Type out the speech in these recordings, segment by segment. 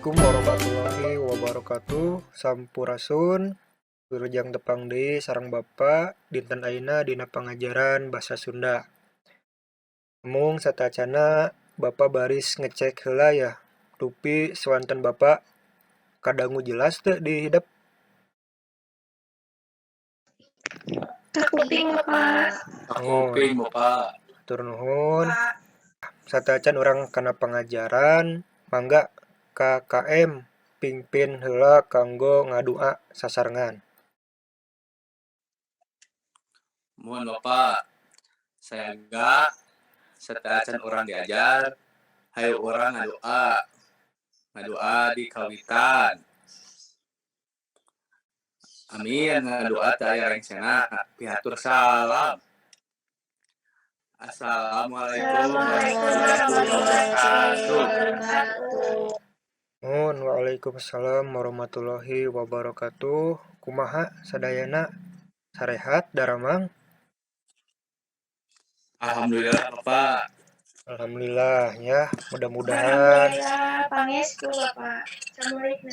Assalamualaikum warahmatullahi wabarakatuh. Sampurasun. Wilujeng tepang deui sareng Bapa dinten ayeuna dina pangajaran basa Sunda. Mung sateuacanna Bapa baris ngecek heula ya. Dupi swanten Bapa kadangu jelas teu di hidep? Kakuping, Bapak. Kakuping, Bapak. Hatur nuhun. Sateuacan urang kana pangajaran, mangga KKM pingpin heula kanggo ngadua sasarengan. Mohon Bapak, sayaga sateuacan urang diajar, hayu urang ngadoa. Ngadoa di kawitan. Amin, ngadoa teu aya rengsena, pihatur salam. Assalamualaikum warahmatullahi wabarakatuh. Nuhun, waalaikumsalam warahmatullahi wabarakatuh. Kumaha sadayana, sarehat daramang? Alhamdulillah, Bapak. Alhamdulillah ya, mudah-mudahan Alhamdulillah, pangestu, Bapak. Assalamualaikum.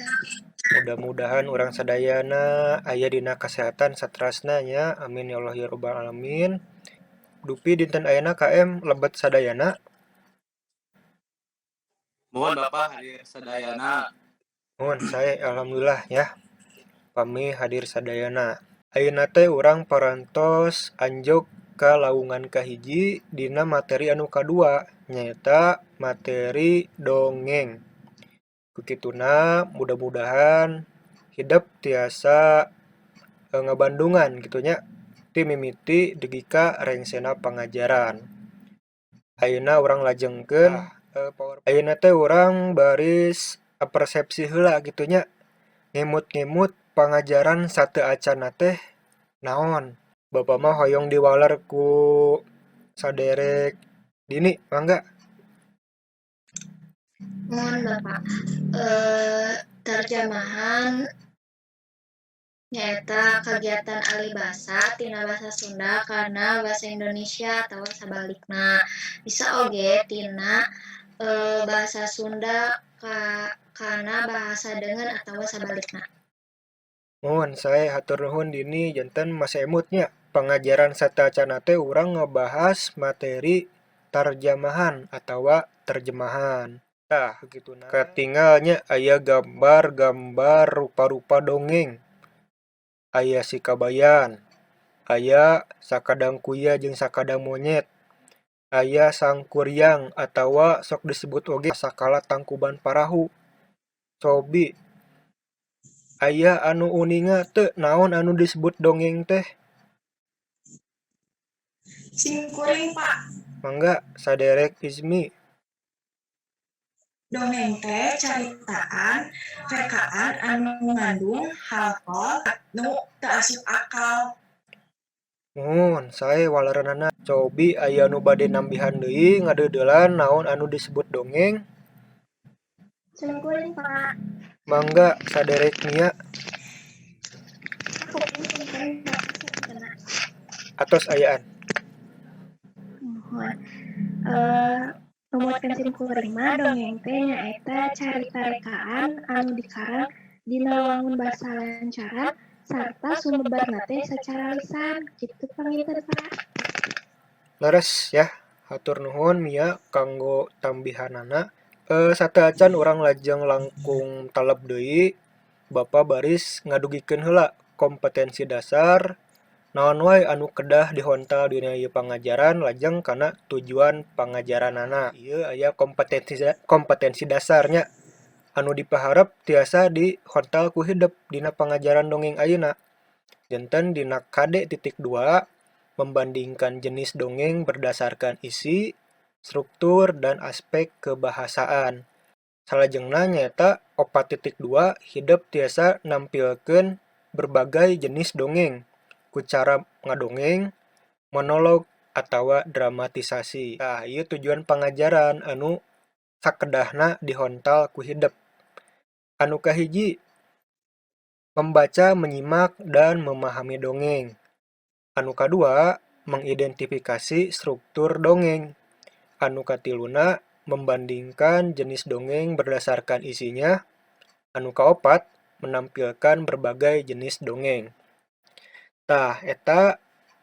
Mudah-mudahan urang sadayana aya dina kasehatan saterasna nya. Amin ya Allah ya rabbal alamin. Dupi dinten ayeuna KM lebet sadayana? Mohon Bapak, hadir sadayana. Nuhun, sae, alhamdulillah ya. Pami hadir sadayana. Ayeuna teh urang parantos anjog ka laungan kahiji dina materi anu kadua, nyaeta materi dongeng. Kukituna mudah-mudahan hidep tiasa ngabandungan kitu nya ti mimiti dugi ka rengsena pangajaran. Ayeuna urang lajengkeun, ayeuna teh urang baris persepsi heula kitu nya, ngemut-ngemut pangajaran sateuacanna teh naon. Bapak mah hoyong diwaler ku saderek Dini, mangga. Mohon, Bapak. Terjemahan nyaeta kagiatan alih basa tina basa Sunda kana basa Indonesia atawa sabalikna. Bisa oge tina bahasa Sunda kana bahasa deungeun atawa sabalikna. Nuhun, sae, hatur nuhun, Dini. Janten masih emut nya, pangajaran sateuacanna teh urang ngebahas materi tarjamahan atawa terjemahan. Tah, katingal nya aya gambar-gambar rupa-rupa dongeng. Aya si kabayan, aya sakadang kuya jeung sakadang monyet, aya sangkuriang atawa sok disebut oge sakala tangkuban parahu. Cobi aya anu uninga teu naon anu disebut dongeng teh? Simkuring, Pak. Mangga, saderek Izmi. Dongeng teh caritaan rekaan anu ngandung hal-hal nu teu asup akal. Nuhun, sae waleranana. Cobi aya nu bade nambihan deui ngadeudeulan naon anu disebut dongeng? Simkuring, Pak. Mangga, saderek Mia. Simkuring, Pak. Atos ayaan. Nuhun. Numutkeun simkuring mah, dongeng teh nyaeta carita rekaan anu dikarang dina wangun basa lancaran sarta sumebarna teh sacara lisan kitu panginten, Pak. Leres ya, hatur nuhun, Mia, kanggo tambihanana. Sateuacan urang lajeng langkung taleb deui, Bapa baris ngadugikeun heula kompetensi dasar naon wae anu kedah dihontal dina ieu pangajaran, lajeng kana tujuan pangajaranana. Ieu aya kompetensi kompetensi dasarnya anu dipiharep tiasa dihontal ku hidep dina pangajaran dongeng ayeuna. Janten dina KD.2, membandingkan jenis dongeng berdasarkan isi, struktur, dan aspek kebahasaan. Salajengna nyaeta 4.2, hidep tiasa nampilkeun berbagai jenis dongeng ku cara ngadongeng, monolog, atawa dramatisasi. Tah, ieu tujuan pangajaran anu sakedahna dihontal ku hidep. Anu kahiji, membaca, menyimak, dan memahami dongeng. Anu kadua, mengidentifikasi struktur dongeng. Anu katiluna, membandingkan jenis dongeng berdasarkan isinya. Anu kaopat, menampilkan berbagai jenis dongeng. Tah, eta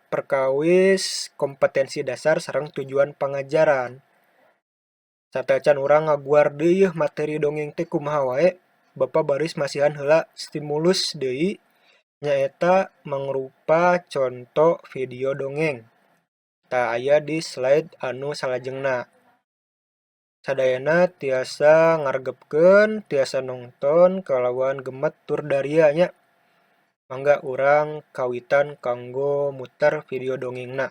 perkawis kompetensi dasar sareng tujuan pangajaran. Sateuacan urang ngaguar deui yeuh materi dongeng teh kumaha wae, Bapak baris masihan heula stimulus deui, nyaeta mangrupa conto video dongeng. Tah, aya di slide anu salajengna. Sadayana tiasa ngaregepkeun, tiasa nongton kalawan gemet tur daria nya. Mangga urang kawitan kanggo muter video dongengna.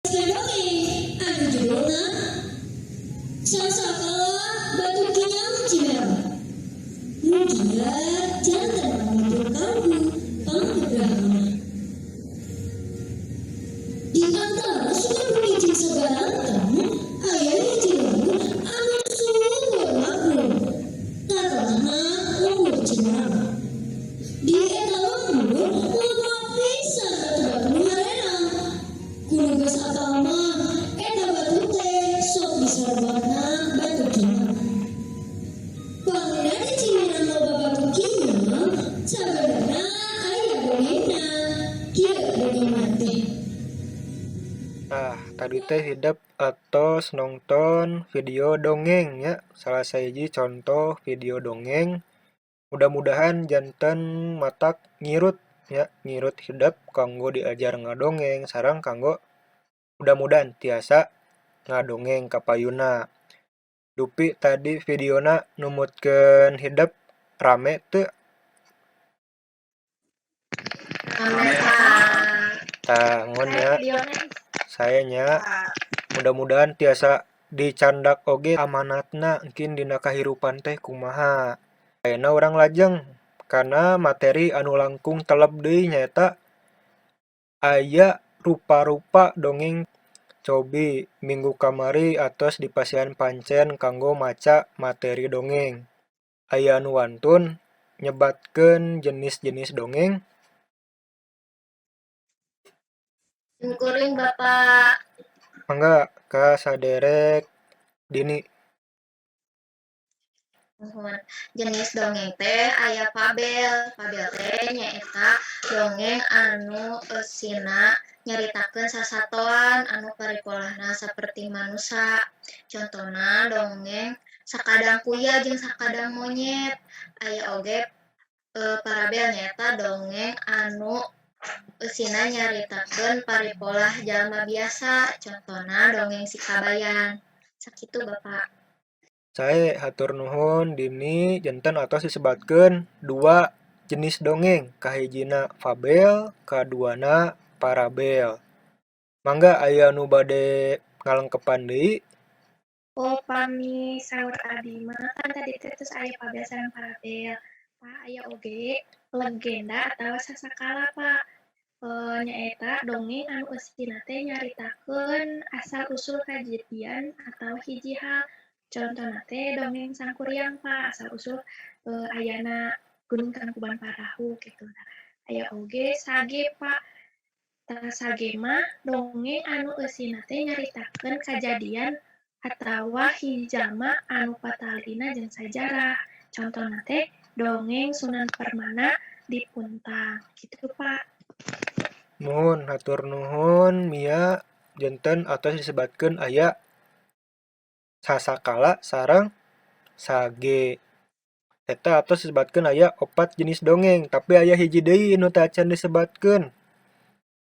Dongeng anu judulna Sasakala Batu Kinyam Cimerang. Mugia janten pamatur kalbu panggebrahana. Di antara Sukabumi jeung Sabarangkang aya hiji lembur anu subur makmur. Tatalahna Lembur Cimerang. Di eta lembur loba pisan batu-batu nu harenang. Ku nu geus apal mah eta batu teh sok disebatna batu kinyam. Pangna di Cimerang loba batu kinyam, sabenerna aya dongengna. Kieu dongengna teh. Tah, tadi teh hidep atos nongton video dongeng nya, salah sahiji contoh video dongeng. Mudah-mudahan janten matak ngirut nya, ngirut hidep kanggo diajar ngadongeng sareng kanggo mudah-mudahan tiasa ngadongeng kapayunna. Dupi tadi videona numutkeun hidep rame teu? Rame, Pak. Tah, nuhun nya. Videona. Sae nya. Mudah-mudahan tiasa dicandak oge amanatna engkin dina kahirupan teh kumaha. Ayeuna urang lajeng kana materi anu langkung teleb deui, nyaeta aya rupa-rupa dongeng. Cobi minggu kamari atos dipasihan pancen kanggo maca materi dongeng. Aya anu wantun nyebatkeun jenis-jenis dongeng? Simkuring, Bapak. Mangga ka saderek Dini. Nuhun. Jenis dongeng teh aya fabel. Fabel teh nyaeta dongeng anu eusina nyaritakeun sasatoan anu paripolahna saperti manusa. Contona dongeng Sakadang Kuya jeung Sakadang Monyet. Aya oge parabel, nyaeta dongeng anu eusina nyaritakeun paripolah jalma biasa. Contona dongeng Si Kabayan. Sakitu, Bapak. Sae, hatur nuhun Dini. Janten atos disebatkeun dua jenis dongeng, kahijina fabel, kaduana parabel. Mangga aya nu bade ngalengkepan deui? Oh, pami saur abdi mah kan tadi teh tos aya fabel sareng parabel. Pak, aya oge legenda atawa sasakala, Pak. Nyaeta dongeng anu eusina teh nyaritakeun asal usul kajadian atawa hiji hal. Contona teh dongeng Sangkuriang, Pak, asal usul ayana Gunung Tangkuban Parahu gitu. Nah, aya oge sage, Pak. Tah, sage mah dongeng anu eusina teh nyaritakeun kajadian atawa hiji jalma anu patalina jeung sajarah. Contona teh dongeng Sunan Permana di Puntang gitu, Pak. Nuhun, hatur nuhun Mia. Janten atos disebatkeun aya sasakala sareng sage. Eta atos disebatkeun aya opat jenis dongeng, tapi aya hiji deui nu teu acan disebatkeun.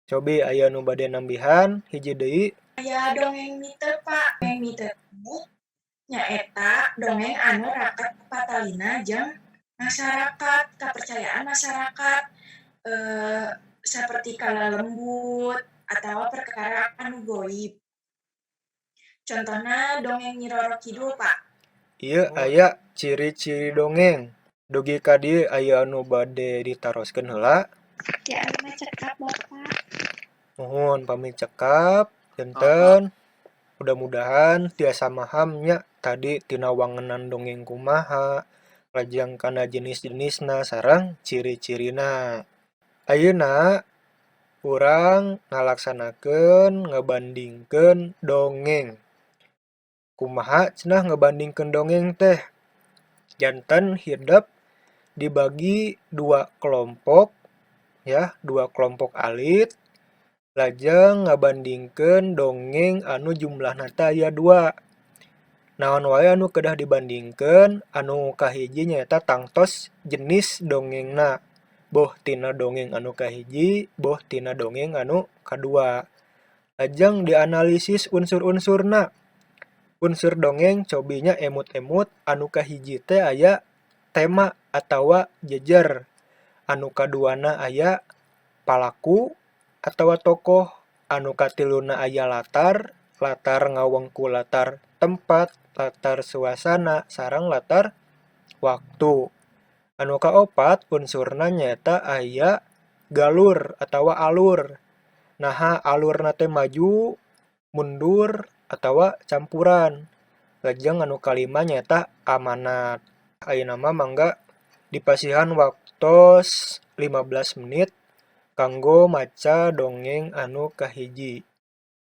Cobi aya nu bade nambihan hiji deui? Aya dongeng mite, Pak. Dongeng mite teh nyaeta dongeng anu raket patalina jeung masyarakat, kepercayaan masyarakat, seperti kalalembut atawa perkara anu goib. Contohna dongeng Nyi Roro Kidul, Pak. Ieu aya ciri-ciri dongeng. Dugi ka dieu aya anu bade ditaroskeun heula? Ya, abdi mah cekap, Bapak. Nuhun pami cekap, janten mudah-mudahan tiasa maham nya tadi tina wangenan dongeng kumaha, lajeng kana jenis-jenisna sareng ciri-cirina. Ayeuna urang ngalaksanakeun ngebandingkeun dongeng. Kumaha cenah ngebandingkeun dongeng teh? Janten hidep dibagi dua kelompok ya, dua kelompok alit lajeng ngabandingkeun dongeng anu jumlahna teh aya 2. Naon wae anu kedah dibandingkeun? Anu kahiji nyaeta tangtos jenis dongengna, boh tina dongeng anu kahiji, boh tina dongeng anu kadua. Lajeng dianalisis unsur-unsurna. Unsur dongeng cobinya emut-emut anu kahiji teh aya tema atawa jejer, anu kaduana aya palaku atawa tokoh, anu katiluna aya latar, latar ngawengku latar tempat, latar suasana, sareng latar waktu. Anu kaopat unsurna nyaeta aya galur atawa alur. Naha alurna teh maju, mundur, atawa campuran. Lajeng anu kalima nyaeta amanat. Ayeuna mah mangga dipasihan waktos 15 menit kanggo maca dongeng anu kahiji.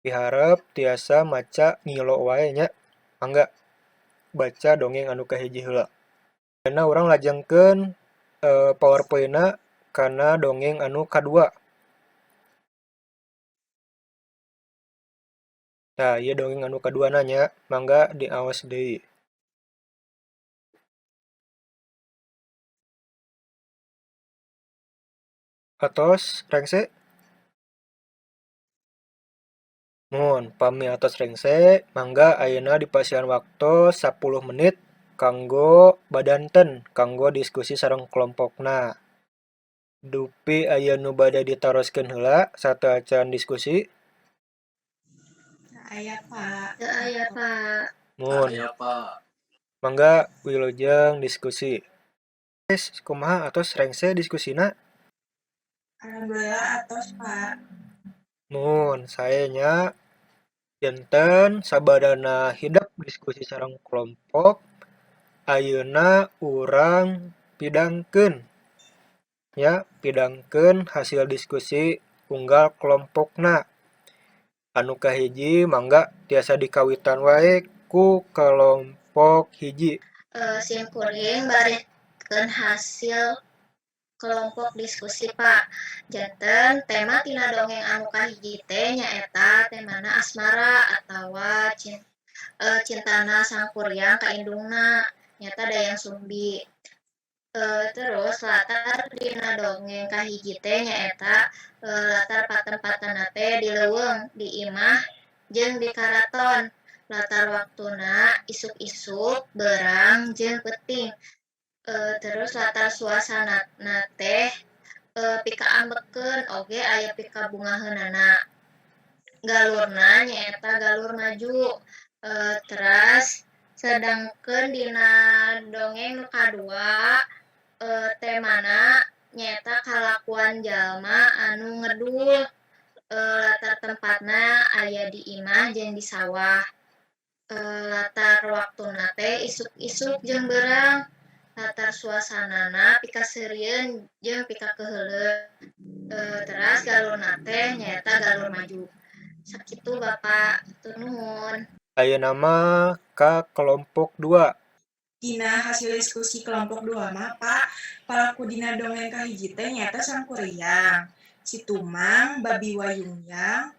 Piharep tiasa maca ngilo wae nya. Mangga baca dongeng anu kahiji heula. Ayeuna urang lajengkeun PowerPoint-na kana dongeng anu kadua. Tah, ieu dongeng anu kaduana nya, mangga diaos deui. Atos rengse? Mun pami atos rengse, mangga ayeuna dipasihan waktu 10 menit kanggo badanten, kanggo diskusi sareng kelompokna. Dupi aya nu bade ditaroskeun heula sateuacan diskusi? Aya, Pak. Teu aya, Pak. Mun. Aya, Pak. Mangga wilujeng diskusi. Kumaha atos rengse diskusina? Alhamdulillah atos, Pak. Mun, sae nya janten sabadana hidep diskusi sareng kelompok, ayeuna urang pidangkeun ya, pidangkeun hasil diskusi unggal kelompokna. Anu kahiji mangga tiasa dikawitan wae ku kelompok hiji. Sim kuring barikeun hasil kelompok diskusi, Pak. Janten tema tina dongeng anu kahiji teh nyaeta temana asmara atawa cintana Sangkuriang ka indungna, nyaeta Dayang Sumbi. Terus latar dina dongeng kahiji teh nyaeta latar patempatanna teh di leuweung, di imah jeung di karaton. Latar waktuna isuk-isuk, beurang jeung peuting. Terus latar suasanana teh pikaambekeun oge aya pikabungaheunana. Galurna nyaeta galur maju. Teras sedangkeun dina dongeng nu kadua temana nyaeta kalakuan jalma anu ngedul. Latar tempatna aya di imah jeung di sawah. Latar waktuna teh isuk-isuk jeung beurang. Latar suasanana pikaseurieun jeung pikakeuheuleun. Teras galurna teh nyaeta galur maju. Sakitu Bapak, hatur nuhun. Ayeuna mah ka kelompok 2. Dina hasil diskusi kelompok 2 mah, Pak, palaku dina dongeng kahiji teh nyaeta Sangkuriang, Si Tumang, Babi Wayungyang,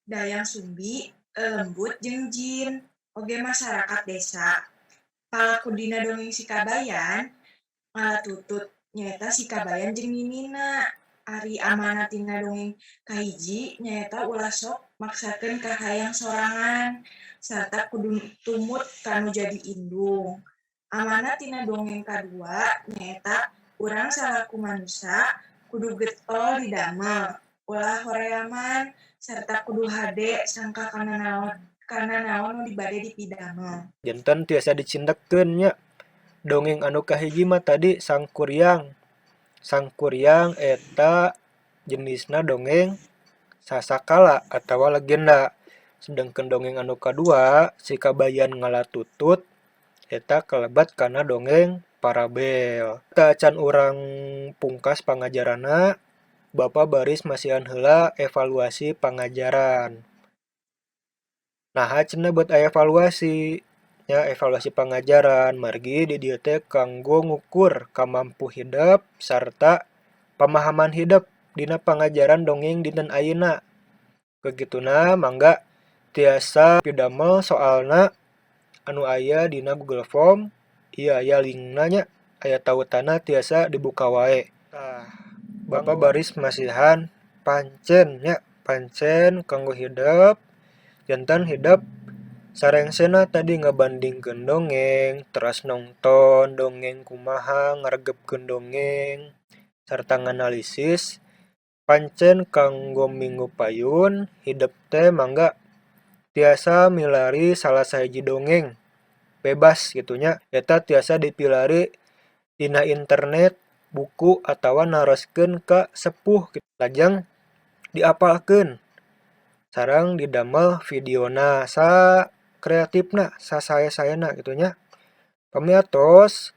Dayang Sumbi, Lembut jeung jin, oge masyarakat desa. Palaku dina dongeng Si Kabayan ngalatutut nyaeta Si Kabayan jeung Ninina. Ari amanat tina dongeng kahiji nyaeta ulah sok maksakeun kahayang sorangan sarta kudu tumut ka nu jadi indung. Amanat tina dongeng kadua nyaeta urang salaku manusa kudu getol didamel, ulah horeaman sarta kudu hade sangka kana naon nu bade dipidamel. Janten tiasa dicindekkeun nya. Dongeng anu kahiji mah tadi Sangkuriang. Sangkuriang eta jenisna dongeng sasakala atawa legenda. Sedangkan dongeng anu kadua Si Kabayan Ngalatutut eta kalebet kana dongeng parabel. Tacan urang pungkas pangajaranna, Bapak baris masihan heula evaluasi pangajaran. Naha cenah buat aya evaluasi? nya evaluasi pangajaran margi di dieu teh kanggo ngukur kamampu hidep sarta pamahaman hidep dina pangajaran dongeng dinten ayeuna. Kagituna mangga tiasa pidamel soalna anu aya dina Google Form, ieu aya linkna nya, aya tautanna tiasa dibuka wae. Tah, Bapak baris masihan pancen nya, pancen kanggo hidep, janten hidep sarengsena tadi ngabandingkeun dongeng, teras nongton dongeng kumaha, ngaregepkeun dongeng, sarta nganalisis pancen kanggo minggu payun hidep teh mangga tiasa milari salah sahiji dongeng bebas gitu nya, eta tiasa dipilari dina internet, buku atawa naroskeun ka sepuh lajeng diapalkeun sareng didamel videona sa kreatifna sasae-saena gitu nya. Pami atos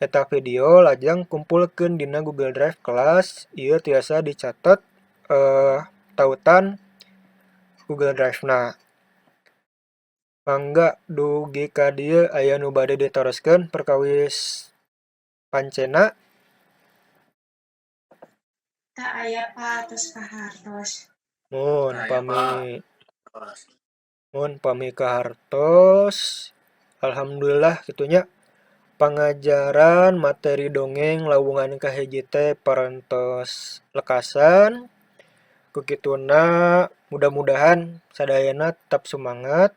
eta video lajeng kumpulkeun dina Google Drive kelas, ieu tiasa dicatet tautan Google Drive-na. Mangga dugi ka dieu aya nu bade ditaroskeun perkawis pancena? Teu aya Pak, tos kahartos. Mun Aya, pami Pak. Mun pami kahartos, alhamdulillah kitu nya pangajaran materi dongeng lawungan kahiji teh parantos lekasan. Ku kituna mudah-mudahan sadayana tetap sumangat,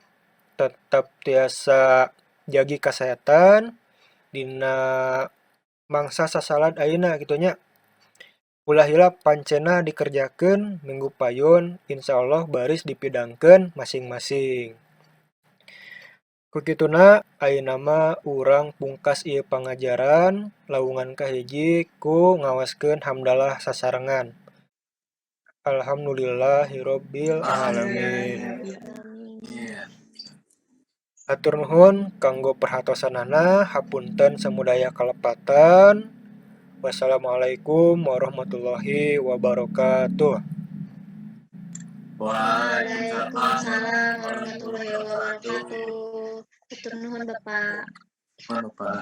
tetap tiasa jagi kasehatan dina mangsa sasalad ayeuna kitu nya. Ulah hilap pancena dikerjakeun minggu payun insyaallah baris dipidangkeun masing-masing. Ku kituna ayeuna mah urang pungkas ieu pangajaran lawungan kahiji ku ngaoskeun hamdalah sasarengan. Alhamdulillahirabbil alamin. Iya. Hatur nuhun kanggo perhatosanana, hapunten samudaya kalepatan. Wassalamualaikum warahmatullahi wabarakatuh. Waalaikumsalam warahmatullahi wabarakatuh. Hatur nuhun Bapak. Nuhun, Bapak.